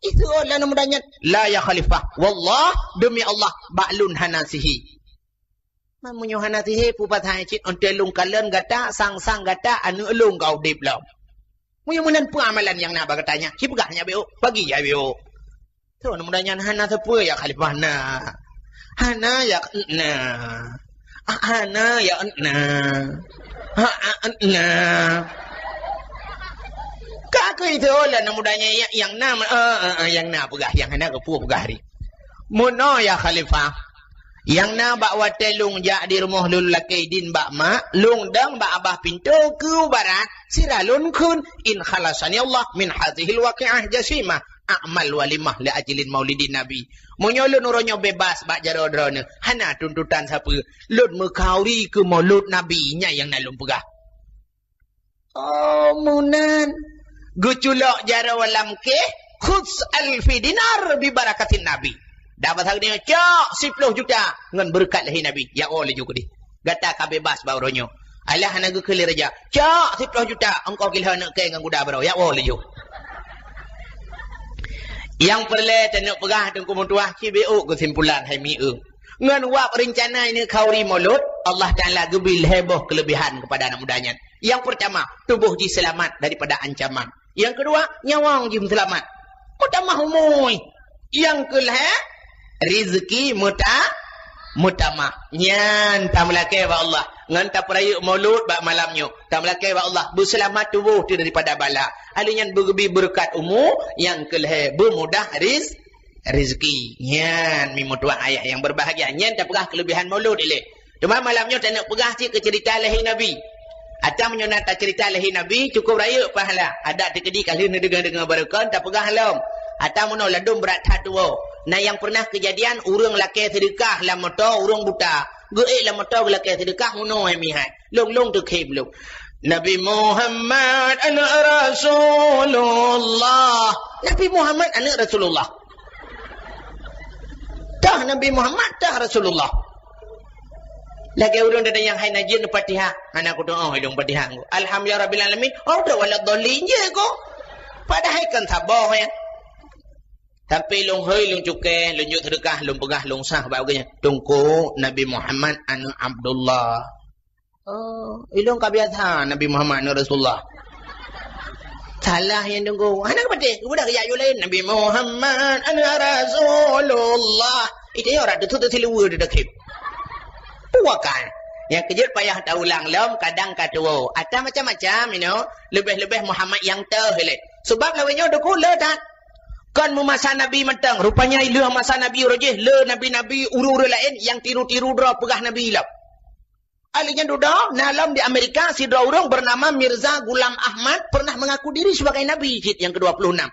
Itu lé aneuk muda nyan, "La ya Khalifah, wallah, demi Allah, bak lôn hana sihé." "Man meunyoe hana sihé, peue pasai cit, 'oh lheueh lôn kalon gata, sang-sang gata aneuk lôn ka udeb lom. Meunyoe meunan peue amalan nyang na bak gata nyan, ci peugah nyak beu, pagi jai beu." Teuh aneuk muda nyan, "Hana sapeue ya Khalifah na. Hana ya na. Ah, hana ya na. Ha, ah, na." Ka keuh itu lé aneuk muda nyan, "Ya, nyang na, eh, eh, eh, nyang na peugah, nyang hana keupeue peugah ri." "Meunoe ya Khalifah. Nyang na bak watée lôn jak di rumoh lôn lakée idin bak mak, lôn dong bak babah pintoe keu barat, sira lôn kheun, 'In khalasani Allah min hadzihil waqi'ah jasimah, a'mal walimah li ajlin maulidin Nabi.' Meunyoe lôn uroe nyoe bebas bak jaroe droeneuh, hana tuntutan sapeue, lôn meukhauri keu maulud Nabi, nyan nyang na lôn peugah." Oh, meunan. Geuculok jaroe lam kéh, "Khudz alfi dinar bi barakatin Nabi." Dak basa geutanyoe, "Cok siploh juta ngon beureukat lahé Nabi." "Ya, oh, laju keudeh. Gata ka bebas bak uroe nyoe." Alah hana geukheun lé raja, "Cok siploh juta, ongkoh keu lheueh aneuk kée ngon guda baroe." "Ya, oh, laju." Nyang peureulée taneuk peugah Teungku meutuwah, ci beu keusimpulan hai mi eu. Ngon wab reuncana ineuk khauri maulud, Allah Taala geubri lhée boh keuleubehan keupada aneuk muda nyan. Nyang peurtama, tuboh jih seulamat daripada ancaman. Nyang keudua, nyawöng jih seulamat. Meutamah umui. Nyang keulhée, rizki meuta-, meutamah. Nyan tameulakée bak Allah. Ngon tapeurayeuk maulud bak malam nyoe. Tameulakée bak Allah, beuseulamat tuboh teuh daripada bala. Ahli nyan beugeubri beureukat umu, nyang keulhée beumudah riz-, rezeki. Nyan, mi meutuwah ayah yang berbahagia. Nyan tapeugah kelebihan Maulud ilée. Teuma malam nyoe taneuk peugah cit keu cerita lahé Nabi. Atawa meunyoe na tacerita lahé Nabi, cukup rayeuk pahala. Adak teukeudi ka lheueh neudeungoe-deungoe barokon, tapeugah lom. Atawa meunyoe ladôm brat that tuwoe. Na nyang pernah keujadian, ureuëng lakée seudeukah lam moto ureuëng buta. Geuék lam moto geulakée seudeukah, meunoe hai mihai. Lôn-lôn teukhém lôn. Nabi Muhammad aneuëk Rasulullah. Nabi Muhammad aneuëk Rasulullah. Tah Nabi Muhammad, tah Rasulullah. Lagèe ureueng datang nyang hai na jeuet Fatihah, hana kutu'oh ilong Fatihah. Alhamdulillahirabbil alamin, oh, dah waladdallin je ko. Padahai kan saboh ya. Tapi lôn hôi, lôn cukai, lôn jok seudeukah, lôn peugah lôn sah bak geuh nyan. Teungku, Nabi Muhammad aneuk Abdullah. Oh, ilong ka biasa Nabi Muhammad aneuk Rasulullah. Salah nyan teungku. Hana geupatéh, geupeugah keu jak yue laén. Nabi Muhammad aneuk Rasulullah. Itu ya orang tu tu siluwe tu dakip. Puakan. Nyang keujeuet payah taulang lom, kadang ka tuwo. Ata macam-macam, you know. Leubeh-leubeh Muhammad nyang teuh ilèe. Sebab lawét nyoe teungku le that. Kon meumasa Nabi mantong. Rupanya lheueh masa Nabi uroe jih, le nabi-nabi ureueng-ureueng laén nyang tiru-tiru droe peugah Nabi lom. Ahli nyan dudoe, na lom di Amerika sidroe ureueng bernama Mirza Ghulam Ahmad pernah mengaku diri sebagai nabi cit nyang kedua puluh enam.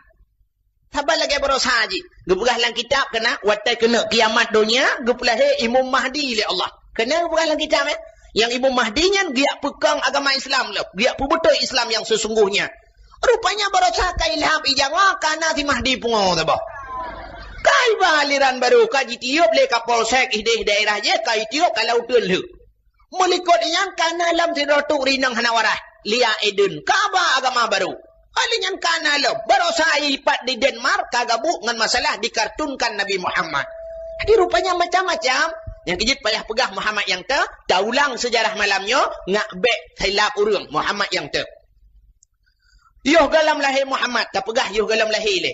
Saban lagèe baroesa jih. Geupeugah lam kitab keunan watèe keuneuk kiamat donya geupeulahé Imam Mahdi lé Allah. Keunan geupeugah lam kitab, eh. Nyang Imam Mahdi nyan geujak peukong agama Islam lom, geujak peubeutôi Islam nyang sesungguhnya. Rupanya baroesa ka ilham ijawa kana si Mahdi pungo saboh. Ka iba aliran baru ka jitiup lé Kapolsek idéh daerah jih ka itiup ka lauteun lheueh. Meulikot nyan kana lom sidroe tuk rinong hana waras, Lia Eden, ka ba agama baru. Ahli nyan kana lom, baroesa ipat di Denmark ka gabuk ngon masalah dikartunkan Nabi Muhammad. Jadi rupanya macam-macam. Nyang keujeuet payah peugah Muhammad nyang teuh, taulang seujarah malam nyoe, ngak bèk silap ureueng Muhammad nyang teuh. Yoh gohlom lahé Muhammad, tapeugah yoh gohlom lahé lé.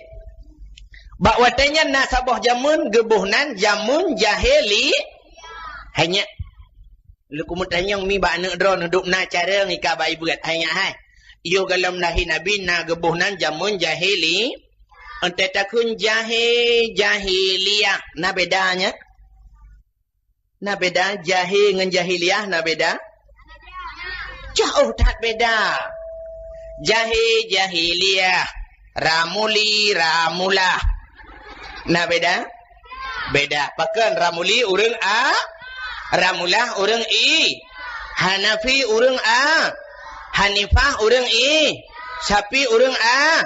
Bak watèe nyan na saboh jameun geuboh nan jameun jahili. Hai nyak. Lôn keumeutanyong mi bak aneuk droeneuh dum na carông ika bak ibuet. Hai nyak hai. Yoh gohlom lahé Nabi na geuboh nan jameun jahili. Entèe takheun jahé, jahiliyah. Na beda nyan? Na beda jahé ngon jahiliyah, na beda? Jauh that beda. Jahé, jahiliyah, ramuli, ramulah. Na beda? Beda. Pakon ramuli ureueng A, ramulah ureueng I, Hanafi ureueng A, Hanifah ureueng I, Syafi ureueng A,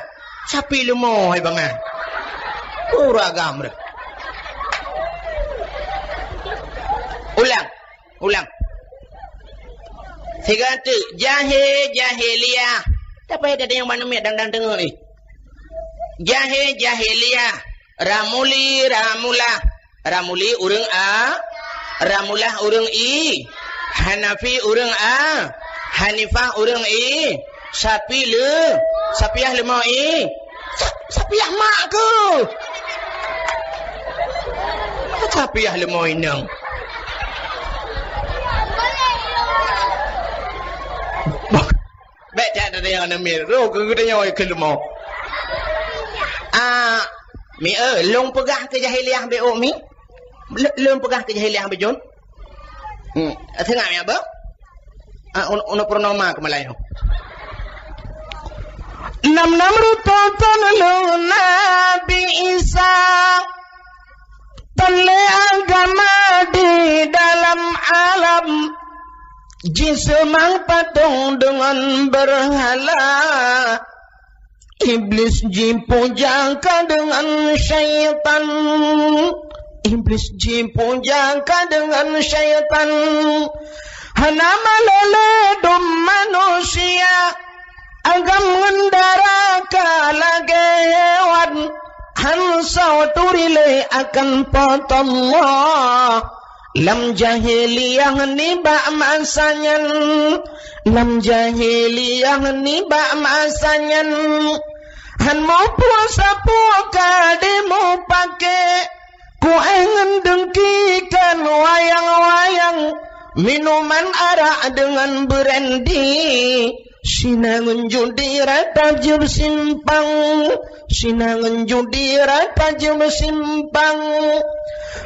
Syafi leumo hai bangai. Ureueng agam deh. Ulang. Ulang. Sigoe teuk, jahé, jahiliyah. Tapi ada yang mana miet dang-dang deungoe ni. Jahé, jahiliyah. Ramuli, ramulah. Ramuli ureueng A, ramulah ureueng I, Hanafi ureueng A, Hanifah ureueng I, Syafi le, Syafiyah leumo I, Sa-, Syafiyah mak keuh. Syafiyah leumo inong. Bèk that tanyong aneuk miet. Roh keu geutanyoe keu leumo. Ah, mi, eh, lôn peugah keu jahiliyah beuh mi? Lôn, lôn peugah keu jahiliyah beuh jôn? Hmm, seungab mi apa? Ah, un-, unoe purnama keu Malayu. Nam-nam rutoe thôn lôn Nabi Isa. Tan lé agama di dalam alam, jiseumang patong deungon beurhala. Iblis jipuja ka deungon syaitan, Iblis jipuja ka deungon syaitan. Hana malèe lé dum manusia, agam ngon dara ka lagèe hewan, han soe turi lé akan Po teuh Allah. Lam jahiliyah nibak masa nyan, lam jahiliyah nibak masa nyan, han muphom sapeue ka jimupaké, kuéh ngon deungki kon wayang-wayang, minuman arak deungon brandy. Sina ngon judi rata jeuet simpang, sina ngon judi rata jeuet simpang.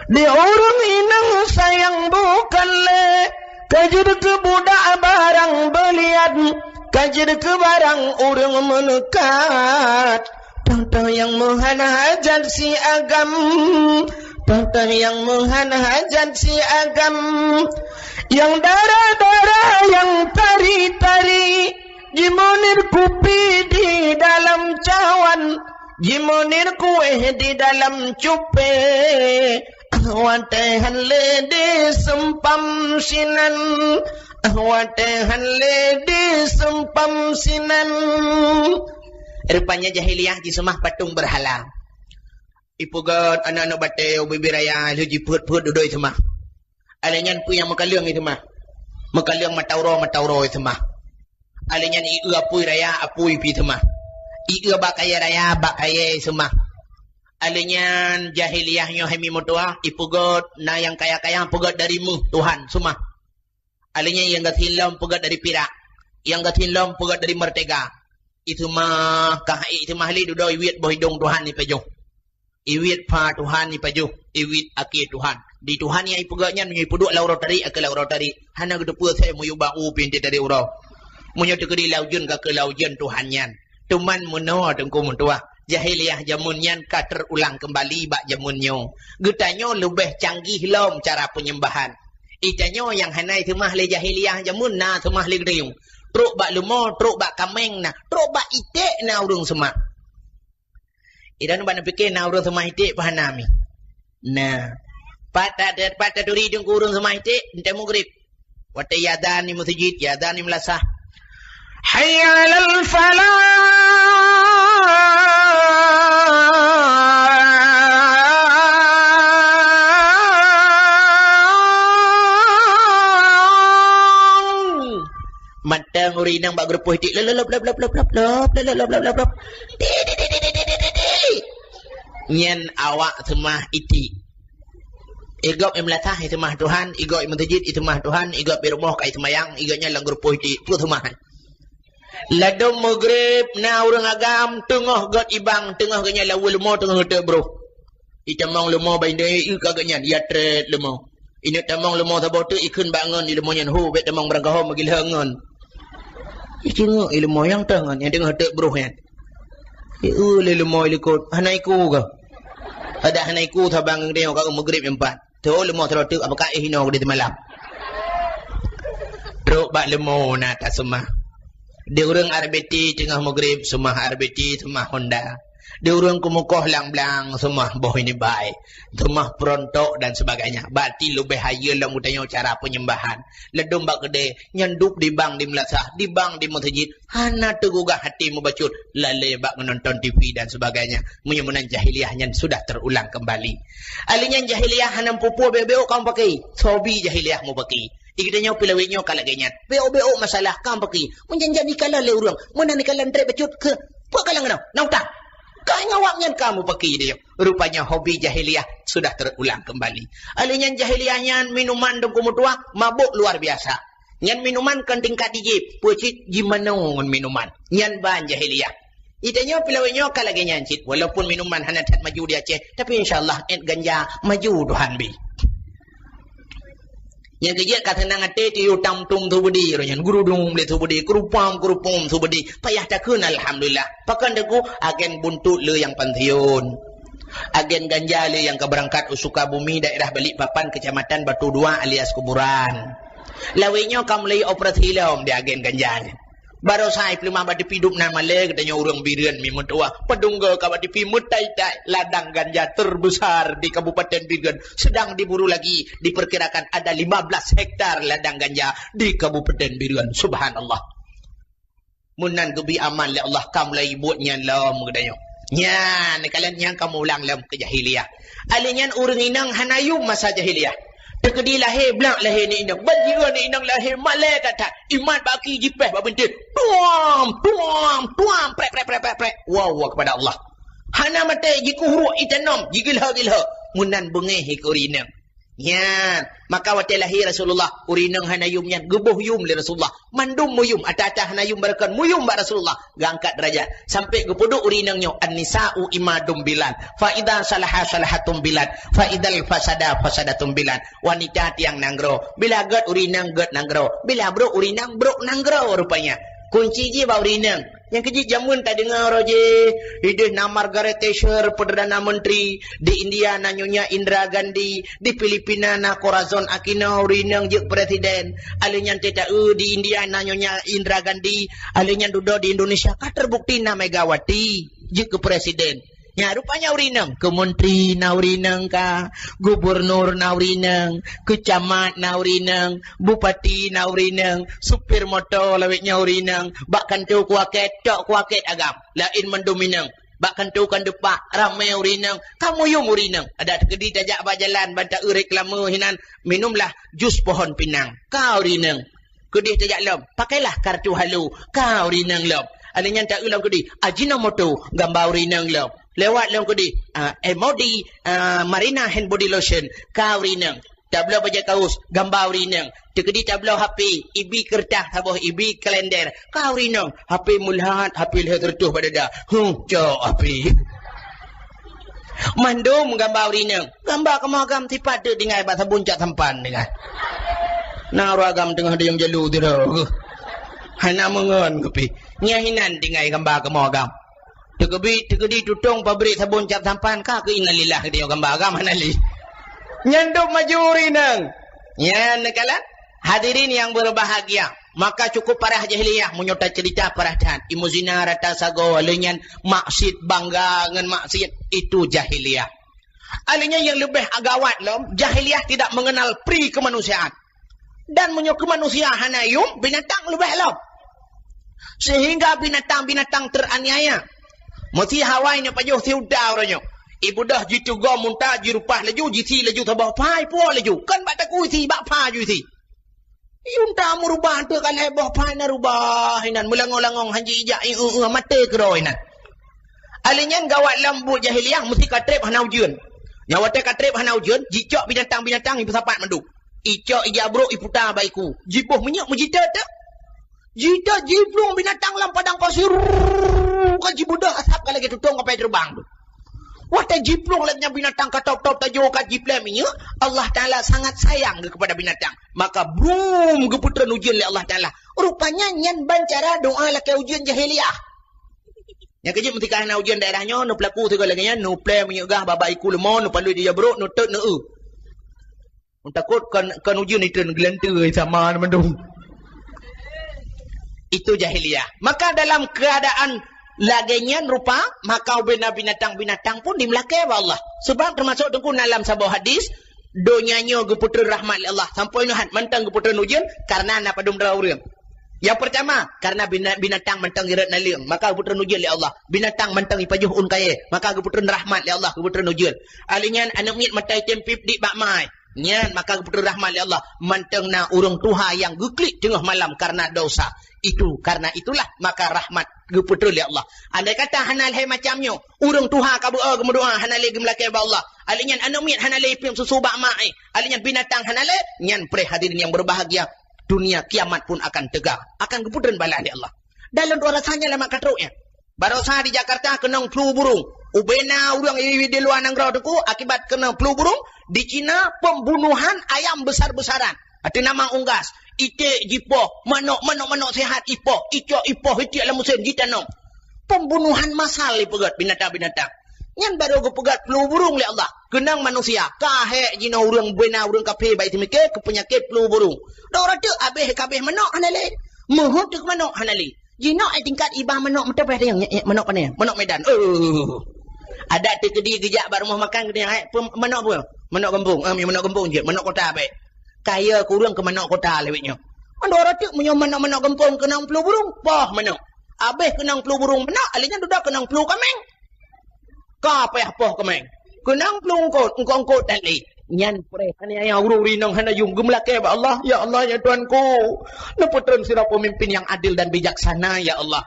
Di ureueng inong sayang bukon lé, ka jeuet keu budak barang beulian, ka jeuet keu barang ureueng meuneukat. Teuntang nyang meuhan hajat si agam, teuntang nyang meuhan hajat si agam. Nyang dara-dara, nyang tari-tari, jimunir kupi di dalam cawan, jimunir kuéh di dalam cupé. Watèe han lé diseumpam sinan, watèe han lé diseumpam sinan. Rupanya jahiliyah jiseumah patung beurhala. Ipeugöt aneuk-aneuk batèe ubé-ubé raya lheueh jipeuet-peuet dudoe seumah. Alèh nyan peue nyang meukaleueng i seumah? Meukaleueng mata uroe, mata uroe i seumah. Alèh nyan i eu apui raya, apui pih seumah. I eu bak kayèe raya, bak kayèe seumah. Alèh nyan jahiliyah nyoe hai mi meutuwah, ipeugöt na nyang kaya-kaya peugöt dari méuh Tuhan seumah. Alèh nyan nyang gasien lom peugöt dari pirak, nyang gasien lom peugöt dari meurtega. I seumah, ka i seumah lé dudoe iwiet boh idong Tuhan ipajoh. Iwiet pha Tuhan ipajoh, iwiet akhé Tuhan. Di Tuhan nyang ipeugöt nyan meunyoe ipeuduek lam uroe tarék, akhé lam uroe tarék. Hana geuteupeue asai meuyue bak u pintoe tarék uroe. Meunyoe teukeudi lam ujeuen, ka keuh lam ujeuen Tuhan nyan. Teuma meunoe teungku meutuwah, jahiliyah jameun nyan ka teurulang keumbali bak jameun nyoe. Geutanyoe leubeh canggih lom cara peunyembahan. Geutanyoe nyang hana iseumah lé jahiliyah jameun na seumah lé geutanyoe. Trok bak leumo, trok bak kaméng na, trok bak iték na ureueng seumah. Idan bak neupike na ureueng seumah iték pah na mi. Nah. Pat ta-, pat taturi teungku ureueng seumah iték, enteuk mugrib. Watèe iazan di meuseujid, iazan di meulasah. Hayya 'alal falah. Mantong ureueng inong bak geurupoh iték, lop, lop, lop. Nyan awak seumah iték. Igob i meulasah iseumah Tuhan, igob i meuseujid iseumah Tuhan, igob i rumoh ka iseumayang, igob nyan lam geurupoh iték, peue seumah. Ladôm mugrib na ureueng agam teungoh göt ibang, teungoh geuh nyan lam leumo teungoh geuteuk broh. Itamong leumo bak indai, ieu ka geuh nyan, ya trét leumo. Ineuk tamong leumo saboh teuk ikheun bak ngon i leumo nyan, "Ho, bèk tamong beurangkaho meugilhong ngon." Icingeuk i leumo nyang teuh ngon, nyang teungoh teuk broh nyan. Ieu lé leumo i likot, hana iku kah? Adak hana iku saban ngon geutanyoe ka mugrib nyan pat. Teuh leumo sidroe teuk, apakah éh inoe di teumalam. Trok bak leumo na taseumah. Di ureueng R B T teungoh mugrib, seumah R B T, seumah Honda. Di ureueng keumukoh lam blang, seumah boh inibai, seumah peurontok dan sebagainya. Berarti leubeh hayeue lom geutanyoe cara peunyembahan. Ladôm bak keudè, nyan dub di bang di meulasah, di bang di meuseujid, hana teugugah até meubacut, lalè bak nonton T V dan sebagainya. Meunyoe meunan jahiliyah nyan sudah teurulang keumbali. Alèh nyan jahiliyah hana meupeue-peue, bèk-bèk ka mupakè. Hobi jahiliyah mupakè. Di geutanyoe pih lawét nyoe ka lagèe nyan. Bèk-bèk masalah ka mupakè. Meunjan-jan ikalon lé ureueng, meunan ikalon trép bacut keu peue kalon keunoe? Na utang. Ka ngon awak nyan ka mupakè di nyoe. Rupanya hobi jahiliyah sudah teurulang keumbali. Alèh nyan jahiliyah nyan minuman dong keumutuah mabök luar biasa. Nyan minuman kon tingkat dijép, peue cit jimanoe ngon minuman. Nyan ban jahiliyah. Geutanyoe pih lawét nyoe ka lagèe nyan cit, walaupun minuman hana that maju di Aceh, tapi insya Allah ét ganja maju Tuhan bi. Nyang keujeuet ka seunang até tiyuh tam tum subedi, roh nyan gurudum lé subedi, kurupam kurupum subedi, payah takheun alhamdulillah. Pakon teungku, agen buntot lé nyang pensiun. Agen ganja lé nyang ka beurangkat u Sukabumi, daerah Balikpapan, Kecamatan Batu Dua alias Kuburan. Lawét nyoe ka mulai operasi lom di agen ganja nyan. Barosa i peuleumah bak tepi dub na malèe geutanyoe ureueng Bireuen mi meutuwah. Padum goe ka bak tepi meutai-tai ladang ganja terbesar di Kabupaten Bireuen sedang diburu lagi. Diperkirakan ada lima belas hektar ladang ganja di Kabupaten Bireuen. Subhanallah. Meunan geubi aman lé Allah ka mulai buet nyan lom geutanyoe. Nyan, kalon nyan ka meulang lom keu jahiliyah. Alèh nyan ureueng inong hana yum masa jahiliyah. Teukeudi lahé, blak lahé ni inong. Ban jiôh ni inong lahé, malèe that-that. Imat bak aki jipéh bak bintéh. Tuam, tuam, tuam, prek, prek, prek, prek, prek. Wow, wow kepada Allah. Hana maté, jikuh ruek itanom, jigilha-gilha. Meunan beungéh ikeu ureueng inong. Nyan, maka watèe lahé Rasulullah, ureueng inong hana yum nyan, geuboh yum lé Rasulullah. Mandum meuyum, ata-ata hana yum barokon, meuyum bak Rasulullah, geuangkat deurajat. Sampai geupeuduek ureueng inong nyoe, "An-nisa'u imadum bilad, fa idza salaha salahatum bilad, fa idzal fasada fasadatum bilad." Wanita tiang nanggroe. Bila gèt ureueng inong, gèt nanggroe. Bila brok ureueng inong, brok nanggroe rupanya. Kunci jih bak ureueng inong. Nyang keujeuet jameun tadeungoe roh jih, idéh na Margaret Thatcher, Perdana Menteri, di India na Nyonya Indira Gandhi, di Filipina na Corazon Aquino, ureueng inong jeuet presiden. Alèh nyan teuta eu di India na Nyonya Indira Gandhi, alèh nyan dudoe di Indonesia ka terbukti na Megawati jeuet keu presiden. Nyan rupanya ureueng inong, keu menteri na ureueng inong ka, gubernur na ureueng inong, keu camat na ureueng inong, bupati na ureueng inong, supir moto lawét nyan ureueng inong, bak kantô kuakét, tok kuakét agam, laén mandum inong. Bak kantô kan deupak, ramé ureueng inong, ka muyuem ureueng inong. Adak teukeudi tajak bak jalan, ban ta-eu reklame hinan, minumlah jus pohon pinang. Ka ureueng inong. Keudeh tajak lom, pakailah kartu halo, ka ureueng inong lom. Alèh nyan ta-eu lom keudeh, Ajinomoto, gamba ureueng inong lom. Lewat lom keudeh, ah, M O D, ah, Marina Hand Body Lotion, ka ureueng inong. Tabloe bajèe kaos, gamba ureueng inong. Teukeudi tabloe H P, ibi keureutah saboh, ibi kalender, ka ureueng inong. H P meulihat, H P lhèe seureutôh bak dada. Huh, cok H P. Mandum gamba ureueng inong. Gamba kamoe agam sipat teuk tinggai bak sabon cap sampan tinggai. Na ureueng agam teungoh dayong jalu tu dah. Hana meungon kupi. Nyan hinan tinggai gamba kamoe agam. Teukeudi, teukeudi tutong pabrik sabon cap sampan ka keu innalillah geutanyoe gamba agam hana lé. Nyan dum maju ureueng inong. Nyan neukalon. Hadirin yang berbahagia, maka cukup parah jahiliyah meunyoe taceurita parah that. Ilmu zina, rata sagoe, lheueh nyan maksiet, bangga ngon maksiet, itu jahiliyah. Alèh nyan nyang leubeh gawat lom, jahiliyah tidak mengenal pri kemanusiaan. Dan meunyoe keu manusia hana yuem, binatang leubeh lom. Sehingga binatang-binatang teraniaya. Meusé hawai nyoe pajoh si unta uroe nyoe. Ibeudôh jiteugoe unta, jirubah laju, jisi laju saboh pha, ipuwoe laju. Kon bak takue isi, bak pha ju isi. Unta meurubah teuk ka lhèe boh pha na rubah inan, meulangong-langong han ji ijak, i, eu, eu, maté keudroe inan. Alèh nyan gawat lom buet jahiliyah, meusé ka trép hana ujeuen. Nyan watèe ka trép hana ujeuen, jicok binatang-binatang ipeusapat mandum. Icok ija brok iputa bak iku. Jiboh minyeuk meujiteuet teuk. Jiteuet jiplueng binatang lam padang pasir. Ka jibeudôh asap ka lagèe tutong kapai teubang tu. Watèe jiplueng lagèe nyan binatang ka top-top tajô ka jiplè minyeuk, Allah Taala sangat sayang geuh kepada binatang. Maka brum geupeutreun ujeuen lé Allah Taala. Rupanya nyan ban cara doa lakèe ujeuen jahiliyah. Nyang keujeuet meutika hana ujeuen daerah nyoe, neupeulaku sigoe lagèe nyan, neuplè minyeuk gah bak iku leumô, neupalui ija brok, neuteut, neueu. Takot kon, kon ujeuen itreun geulanteue sama mandum. Itu jahiliyah. Maka dalam keadaan lagèe nyan rupa, maka ubena binatang-binatang pun dimeulakèe bak Allah. Sebab teumasok teungku na lam saboh hadis, donya nyoe geupeutreun rahmat lé Allah. Sampoe nyoe hat mantong geupeutreun ujeuen karena na padum droe ureueng. Yang pertama, karena bina-, binatang mantong irot naleueng, maka geupeutreun ujeuen lé Allah. Binatang mantong ipajoh ôn kayèe, maka geupeutreun rahmat lé Allah, geupeutreun ujeuen. Alèh nyan aneuk miet mata item pip dik bak mai. Nyan maka geupeutreun rahmat lé Allah. Mantong na ureueng tuha nyang geuklik teungoh malam karena dosa. Itu, karena itulah maka rahmat geupeutreun lé Allah. Andai kata hana lhèe macam nyoe, ureueng tuha ka beu-o geumeudoa hana lé geumeulakèe bak Allah. Alèh nyan aneuk miet hana lé ipiep susu bak mak, eh. Alèh nyan binatang hana lé, nyan preh hadirin yang berbahagia, dunia kiamat pun akan tegar, akan geupeutreun bala lé Allah. Dan lôn tuan rasa nyan lam ka trok nyan. Barosa di Jakarta keunong flu burung. Ubena ureueng i di luwa nanggroe teungku akibat keunong flu burung. Di Cina pembunuhan ayam besar-besaran. Ateueh nama unggas, iték jipoh, manok, manok, manok sehat ipoh, icok ipoh, itiek lam musém jitanom. Pembunuhan massal ipeugöt binatang-binatang. Nyan barô geupeugöt flu burung lé Allah. Keunong manusia, ka hék jinoe ureueng bubena ureueng kafé bak seumiké keu peunyakét flu burung. Dok rateuk abéh kabéh manok hana lé. Meuheuet teuk manok hana lé. Jinoe ai tingkat iba manok meuteupeh tanyong, nyek, nyek, manok pane? Manok Medan. Oh. Adak teukeudi geujak bak rumoh makan geutanyoe, "Hai, peumanok peue?" "Manok gampông." "Ah, manok gampông jeuet, manok kota bèk." Kaya keu ureueng keu manok kota lewat nyoe. Mandua rateuk meunyoe manok-manok gampông keunong flu burung, poh manok. Abéh keunong flu burung manok, alèh nyan dudoe keunong flu kaméng. Ka payah poh kaméng. Keunong flu eungkôt, eungkôt-eungkôt that lé. Nyan preh aniaya ureueng rinong hana yum geumeulakèe bak Allah, "Ya Allah, ya Tuhanku, neupeutreun sidroe peumimpin nyang adil dan bijaksana, ya Allah."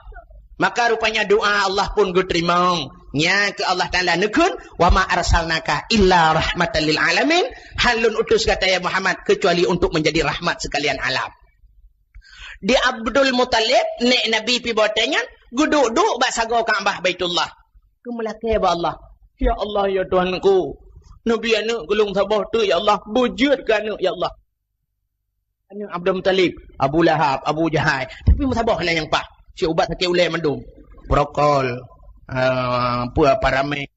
Maka rupanya doa Allah pun geuteurimong. Nya keu Allah Taala neukheun, "Wa ma arsalnaka illa rahmatan lil alamin." Han lôn utus gata ya Muhammad kecuali untuk menjadi rahmat sekalian alam. Di Abdul Muthalib, nèk Nabi pi watèe nyan, geuduek-duek bak sagoe Ka'bah Baitullah. Geumeulakèe bak Allah, "Ya Allah, ya Tuhanku, neubi aneuk keu lôn saboh teuk, ya Allah, beujeuet keu aneuk, ya Allah." Aneuk Abdul Muthalib, Abu Lahab, Abu Jahal, tapi meusaboh hana nyang paih. Cit ubat sakét ulèe mandum. Prokol, ah, peue, Paramex,